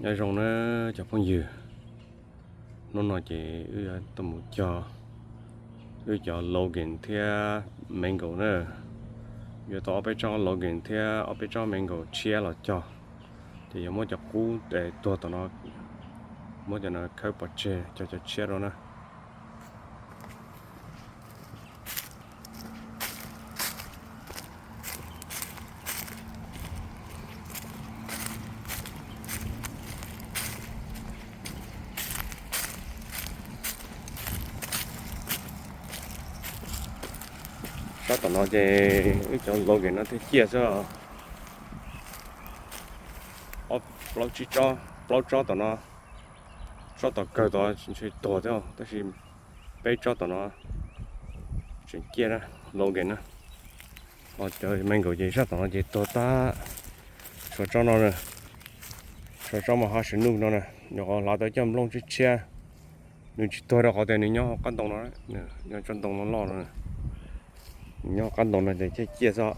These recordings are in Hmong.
Nyob zoo na cov phooj ywg, hnub no ces wb yuav tuaj mus cog wb cov Logan thiab Mango na. Yuav tau ob peb tsob Logan thiab ob peb tsob Mango tshiab los cog, ces yuav muab cov qub tuag tom no, muab cov no khawb pov tseg cog cov tshiab rau na. Sab tom no ces wb cov Logan no thiaj ciaj xwb. Ob plaub tsib tsob, plaub tsob tom no, tsob tom kawg tod ntshe tuag thiab, tab sis peb tsob tom no tseem ciaj na, Logan na. Ho cov Mango ces sab tom no ces tuag tag, tshuav tsob no, tshuav tsob mas hav sw nuj no na, nyuam qhuav hlav tau cov nplooj tshiab tshiab. Nws tsis tuag rau qhov tias nws nyob hauv qab ntoo no, nyob tsob ntoo loj loj no, nws nyob hauv qab ntoo no ces ciaj ciaj xwb.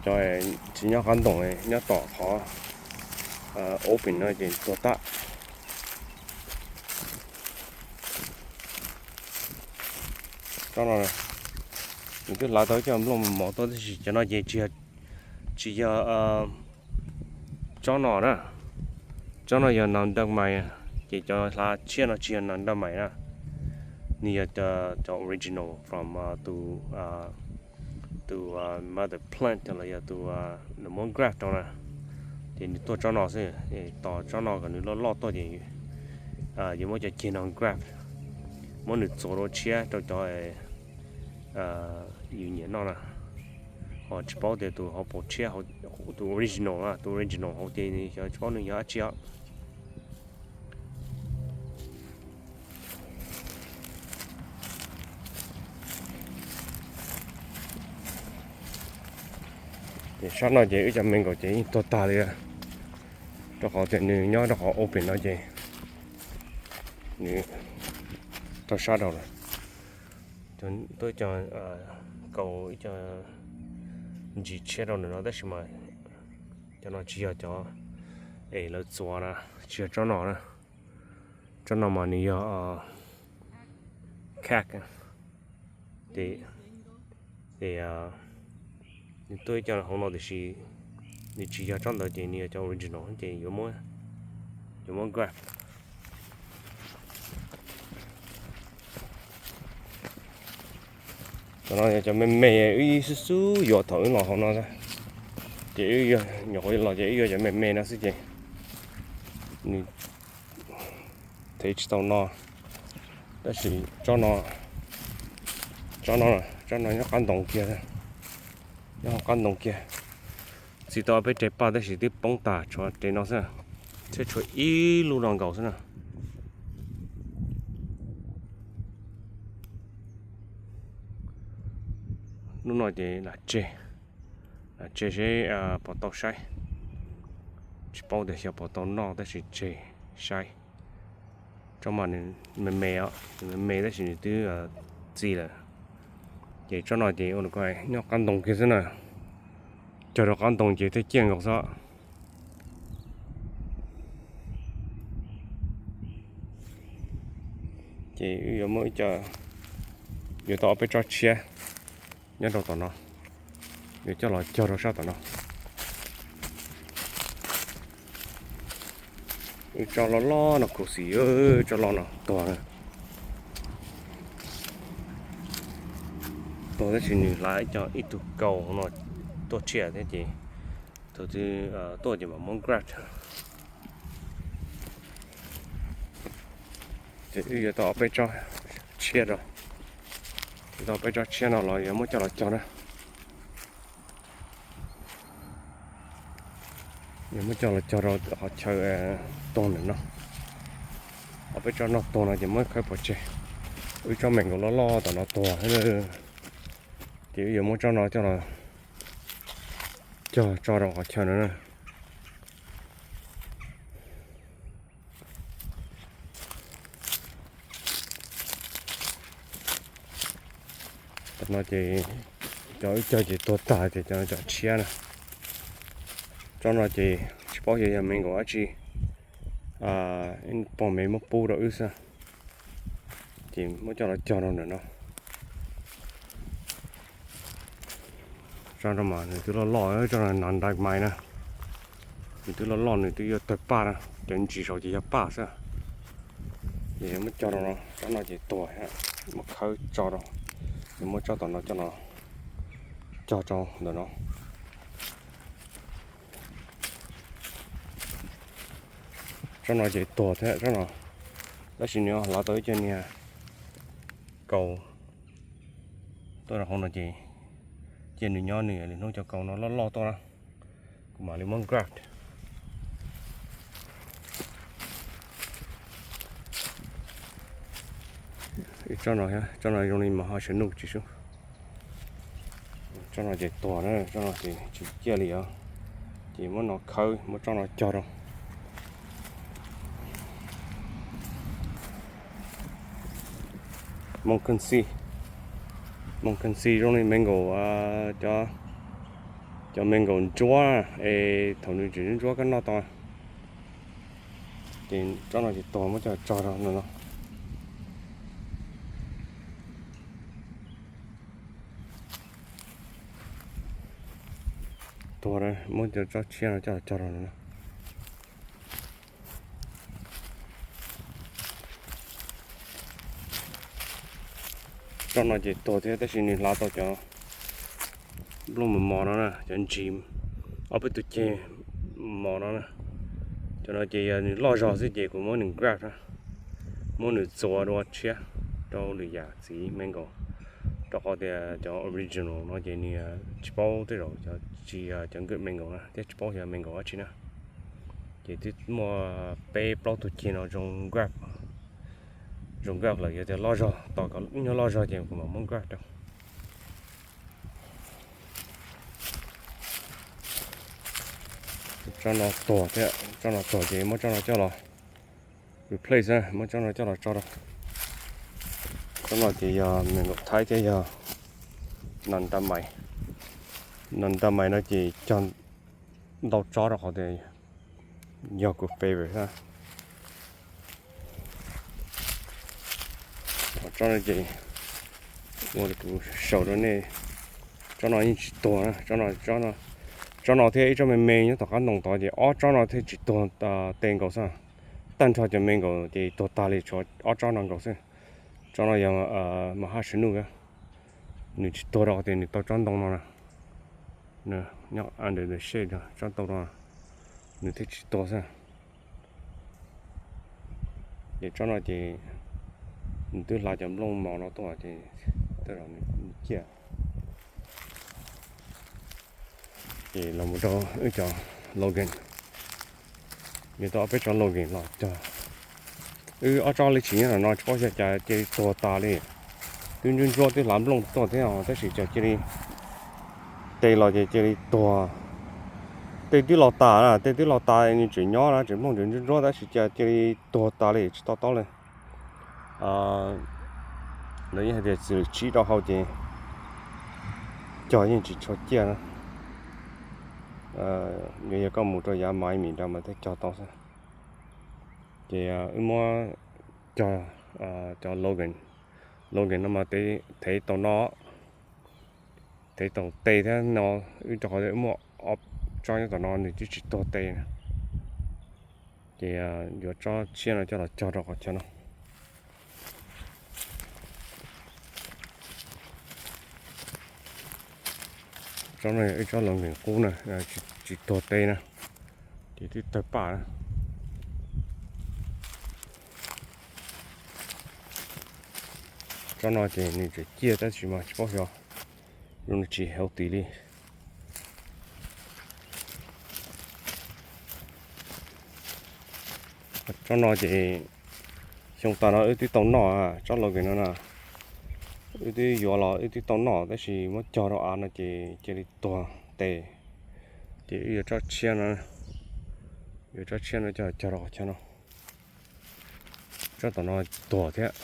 Cov tsis nyob qab ntoo, nyob tom qhov open no ces tuag tag. Tsob no, nws twb hlav tau cov nplooj mos mos tuaj tab sis cov no ces tsis yog, tsis yog tsob no na. Tsob no yog nandamais, ces cov hlav tshiab no tsis yog nandamais na. Nws yog cov original from tus, tus mother plant los yog tus, nws muab graft rau na. Ces nws tuaj tsob no xwb, tos tsob no kom nws loj loj tuaj ces yuav muab cov ceg no graft, muab nws txuas rau tshiab rau cov yus nyiam noj na. Ho tsis paub tias tus hauv paus tshiab, tus original, tus original hauv ces xyov tsis paub nws yog dab tsi os. Ces sab no ces wb cov Mango ces yeej tuag tag li, rau qhov tias nws nyob rau qhov open no ces nws tau sab rau lawm. Tuaj cog, kaus ib co ntsis tshiab rau ntawm no tab sis mas cov no tsis yog cov es lawv txuas na, tsis yog tsob no na. Tsob no mas nws yog cag, ces, ces nws tuaj ib co hauv no tiam sis nws tsis yog tsob ntawd ces nws yog cov original ces yuav muab graft. Cov no yog cov me me wb xub xub yuav thaum wb los hauv no, ces wb nyuam qhuav los ces wb yuav cov me me no xwb ces nws thev tsis tau no. Tab sis tsob no, tsob no, tsob no nyob qab ntoo kiag, nyob hauv qab ntoo kiag. Txi tau peb reg paj tab sis twb poob tas tshuav reg no xwb, thiab tshuav ib lub no nkaus xwb na. Lub no ces lam tseg, lam tseg seb puas tau saib. Tsis paub tias xyov puas tau noj tab sis tseg saib. Tsob mas nws me me os, nws me me tab sis nws twb txi lawm. Ces tsob no ces ua li ko nyob qab ntoo kiag xwb na, cog rau qab ntoo ces thiaj ciaj nkaus xwb. Ces wb yuav muab ib co, yuav tau ob peb tsob tshiab nyob rau tom no, yuav coj los cog rau sab tom no. Wb tsob loj loj no khuv xim, tsob loj no tuag na. Tuag tab sis nws hlav ib co ib tug kaus no tuaj tshiab thiab ces thaum twg tuaj ces mam muab graft. Ces wb yuav tau ob peb tsob tshiab rau, yuav tau ob peb tsob tshiab no los yuav muab coj los cog na. Yuav muab coj los cog rau qhov chaw tuag ntawm no. Ob peb tsob no tuag no ces muab khawb pov tseg. Wb tsob me nkaus loj loj tom no tuag, ces wb yuav muab tsob no coj los cog tso rau qhov chaw no na. Tam no ces cov wb cog ces tuag tag ces cov no cov tshiab na. Tsob no ces tsis paub yog yog me nkaus dab tsi, pog me muab pub rau wb xwb, ces muab coj los cog rau ntawm no. Tsob no mas nws twb loj loj, tsob no nas ntais mais na, nws twb loj loj, nws twb yuav tawg paj na, cov ntsis saud ces yog paj xwb. Ces muab cog rau no, tsob no ces tuag, muab khawb tso rau, ces muab tsob tom no coj los cog rau ntawm no. Tsob no ces tuag thiab tsob no, tab sis nws hlav tau ib co niag kaus tuaj rau hauv no ces cia nws nyob, nws lwm hnub cov kaus no loj loj tuaj na, kuv mam li muab graft. Ib tsob no, tsob no zoo li mas ho sawv nuj tsis sub. Tsob no ces tuag na, tsob no ces tsis ciaj li os. Ces muab no khawb, muab tsob no cog rau. Monkensi, Monkensi zoo li me nkaus, cov me nkaus ntsuab, es thaum nws tseem ntsuab koj noj tau. Ces tsob no ces tuag, muab coj tso rau no no. Tuag, muab cov tsob tshiab no coj los cog rau no. Tsob no ces tuag thiab tab sis nws hlav tau cov nplooj mos mos no na, cov ntsis ob peb tug ceg mos no na. Cov no ces yog nws loj zog xwb ces kuv muab nws graft, muab nws txuas dua tshiab rau lwm yam txiv mango, rau qhov tias cov original no ces nws tsis paub tej zaum cov tsis yog cov good mango na, thiab tsis paub yog mango dab tsi na. Ces twb muaj peb plaub tug ceg no zoo graft, zoo graft lawm, yog tias loj zog, tos kom ib nyuag loj zog ces kuv mam muab graft rau. Tsob no tuag thiab, tsob no tuag ces muab tsob no coj los replace, muab tsob no coj los tso rau. Tsob no ces yog mango Thai thiab yog nas ntais mais. Nas ntais mais no ces cog ntau tsob rau qhov tias yog kuv favorite. Tsob no ces ua kuv show rau nej, tsob no yeej tsis tuag na. Tsob no thiab ib tsob me me nyob tom qab ntoo tod ces ob tsob no thiaj tsis tuag tes nkaus xwb. Tag nrho cov mango ces tuag tag li, tshuav ob tsob no nkaus xwb. Tsob no yog mas haj sw nuj, nws tsis tuag rau qhov tias nws tau tsob ntoo no na, nyob under the shade, tsob ntoo no nws thiaj tsis tuag xwb. Ces tsob no ces nws twb hlav cov nplooj mos no tuaj ces tej zaum nws ciaj. Ces los mus rau wb cov Logan, yuav tau ob peb tsob Logan los cog. Wb ob tsob li tsis nyob no tsis paub xyov cas cia li tuag tas li. Twb ntsuab ntsuab twb hlav nplooj tuaj thiab os tab sis cas cia li, tes los ces cia li tuag. Tej twb los tas na, tej twb los tas nws tseem nyob na, tseem nplooj tseem ntsuab ntsuab tab sis cas cia li tuag tas li tsis to taub li. Lawv yeej hais tias txwm tsib rau hau ces cog yeej tsis tshua ciaj na. Yuav yog koj mus rau yav Miami nrad mas thiaj cog tau xwb. Ces wb muab cog cov Logan, Logan no mas thev tau no, thev tau tes thiab no, wb rau qhov wb muaj ob tsob nyob tom no nws twb tsis tuag tes na. Ces yuav tsob tshiab no coj los cog rau qhov chaw no. Tsob no yog ib tsob Logan qub na, tsis tuag tes na, ces twb tawg paj na. Tsob no ces nws tseem ciaj tab sis mas tsis paub xyov zoo li tsis healthy li. Tsob no ces xyoo tas no wb twb tau noj, tsob Logan no na, wb twb yuav los wb twb tau noj tab sis muab cog rau av no ces cia li tuag tes. Ces wb yuav tsob tshiab no, yuav tsob tshiab no coj cog rau qhov chaw no. Tsob tom no tuag thiab,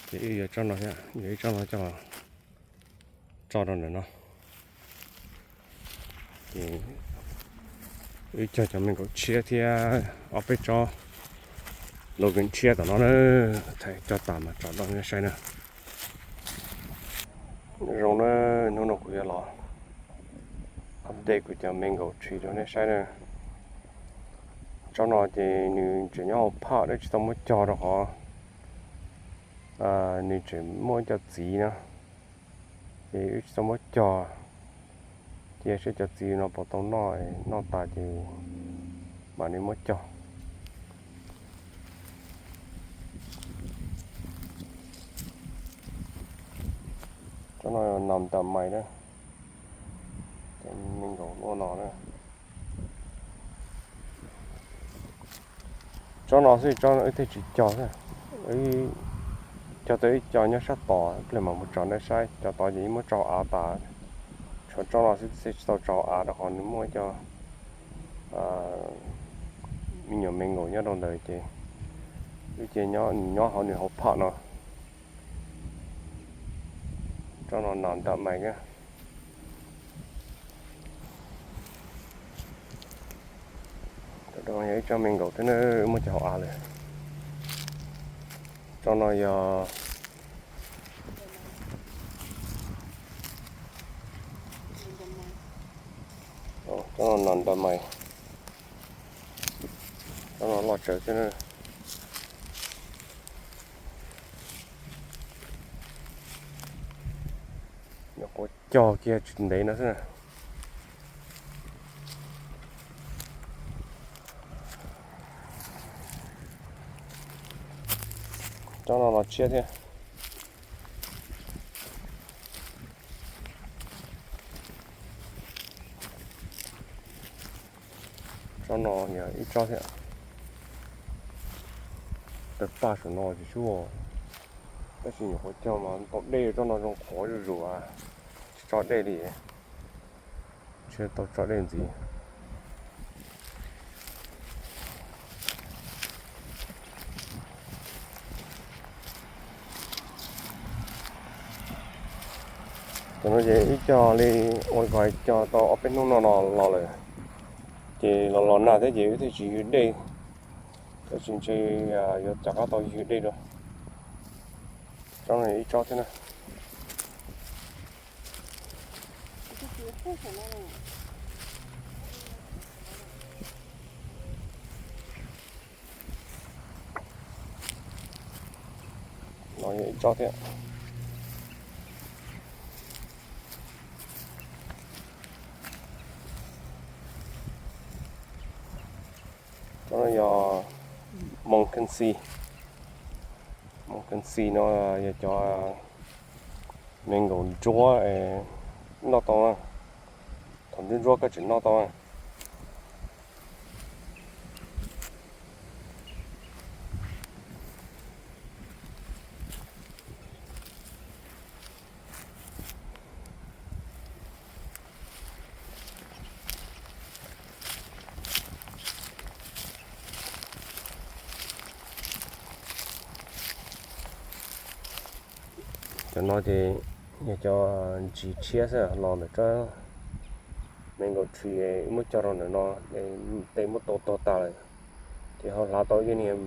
ces wb yuav tsob no thiab, yuav ib tsob no coj los tso rau ntawm no. Ces Wb cog cov me nkaum tshiab thiab ob peb tsob Logan tshiab tom no na, thaij cog tas mas tso rau nej saib na. Zoo na, hnub no kuv yuav los update kuv cov mango tree rau nej saib na. Tsob no ces nws tseem nyob hauv phaj, wb tsis tau muab cog rau qhov nws tseem muaj ib co txiv na, ces wb tsis tau muab cog. Cia seb cov txiv no puas tau noj, noj tas ces mam li muab cog. Tsob no yog nam ntam mais na, cov me nkaum luaj no na. Tsob no xwb, tsob no wb thiaj tsis cog xwb. Cog tau ib co nyob sab tod, pliag mam mus tso nej saib. Cov tod ces wb muab tsau av tas, tshuav tsob no xwb thiaj tsis tau tsau av rau qhov nws muaj ib co me nyuam me nkaum nyob rau ntawd ces wb cia nws nyob hauv nws hauv phaj no. Tsob no nam ntam mais na. Yog ib tsob me nkaum thiab na, muab cog hauv av lawm. Tsob no yog, tsob no nam ntam mais, tsob no loj tsawv thiab na. Nyuam qhuav cog kiag tsis ntev no xwb na. Tsob no los tshiab thiab. Tsob no yog ib tsob thiab. Tawg paj saum no tsis tshua, tab sis nyuam qhuav cog mas tau dej, tsob no zoo qhuav zuj zus, tsis tso dej li. Tsis tau tso dej ntxiv. Cov no ces ib co li ua li ko cog tau ob peb hnub no no los lawm, ces los los nag thiab ces wb thiaj tsis ywg dej, tab sis ntshe yuav rov qab tau ywg dej dua. Tsob no ib tsob thiab na. No yog ib tsob thiab. Tsob no yog monkensi. Monkensi no yog cov me nkaum ntsuab, noj tau na. Thaum ntsuab ntsuab koj tseem noj tau na. Cov no ces yog cov ntsis tshiab xwb, los ntawm tsob mango tree muab cog rau ntawm no, tej muab tau tuag tas lawm, ces ho hlav tau ib niag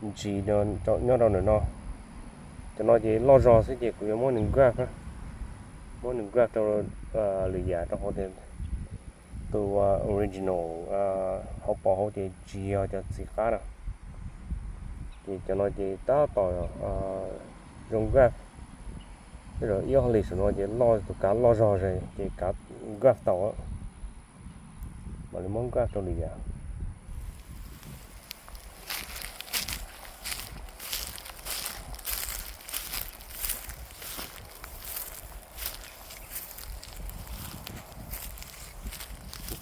ntsis nyob rau ntawm no. Cov no ces loj zog xwb ces kuv yuav muab nws grab, muab nws grab rau lwm yam rau hauv tias tus original hauv paus hauv ces tsis yog cov txiv qab na. Ces cov no ces tab tom zoo grab, tej zaum ib ob hlis saum no ces loj, tus kav loj zog ces kav grab tau, mam li muab grab rau lwm yam.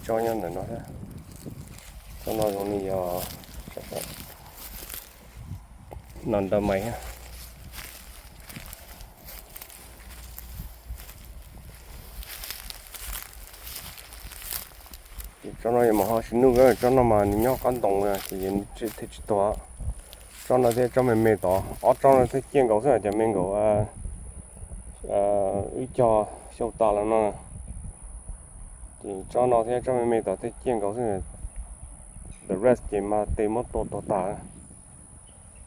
Tsob nyob ntawm no, tsob no zoo li yog nam ntawv mais thiab. Tsob no yog mas ho tsis nuj, tsob no mas nws nyob qab ntoo ces thiaj tsis tuag. Tsob no thiab tsob me me tod, ob tsob no thiaj ciaj nkaus xwb, cov me nkaum wb cog xyaw tas los no, Ces tsob no thiab tsob me me tom tej ciaj nkaus xwb, the rest ces mas tes muab tua tuag tas.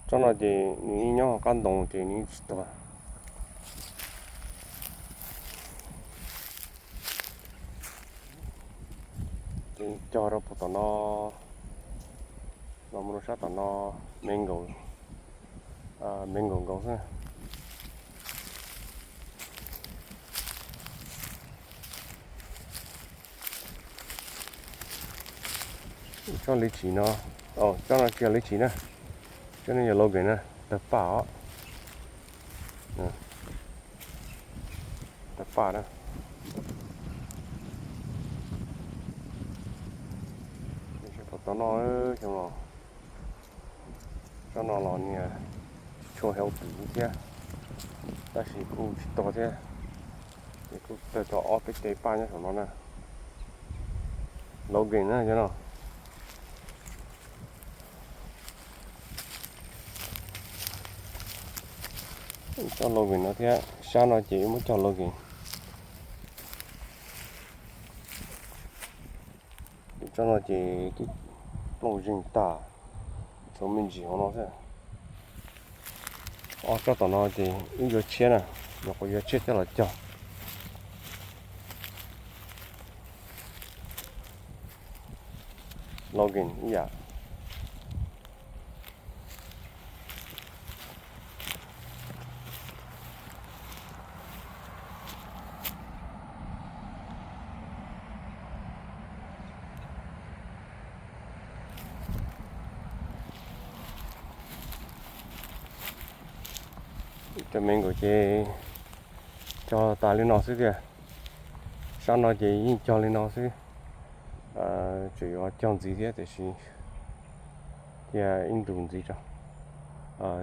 Tsob no ces nws nyob hauv qab ntoo ces nws tsis tuag. Ces cog rau puag tom no, los mus rau sab tom no, me nkaus, me nkaus nkaus xwb. Tsob li tshim no, tsob no tsis yog li tshim na, tsob no yog Logan na, tawg paj os. Tawg paj na. Tom no, xyoo no, tsob no los niag tsis tshua healthy thiab, tab sis kuj tsis tuag thiab. Ces kuj tawg tau ob peb tes paj nyob saum no na. Logan na cov no. Tsob Logan no thiab, sab no ces muab cog Logan. Tsob no ces twb plooj zeeg tag, txhuav me ntsis hauv no xwb. Ob tsob tom no ces wb yuav tshiab na, nyuam qhuav yuav tshiab coj los cog. Logan ib yam. Cov me nkaus ces cog tas li no xwb tiag. Sab no ces yeej cog li no xwb. Tseem yuav cog ntxiv thiab tiam sis thiaj ib ntus ntxiv tso.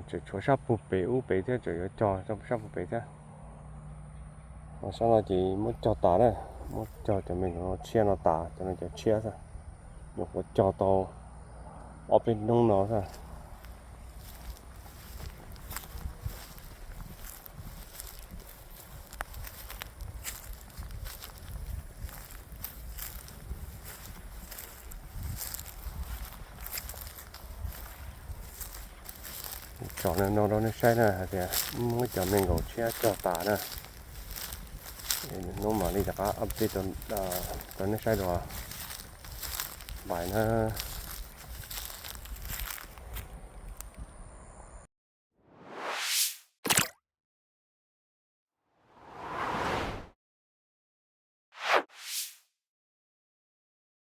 Tseem tshuav sab puag pem ub pem thiab, tseem yuav cog sab puag pem thiab. Sab no ces muab cog tas na, muab cog cov me nkaus no tshiab no tas, cov no cov tshiab xwb. Nyuam qhuav cog tau ob peb hnub no xwb. Tso no rau nej saib na, hais tias muab cov me nkaus tshiab cog tas na. Hnub mam li rov qab update rau nej saib dua. Bye na.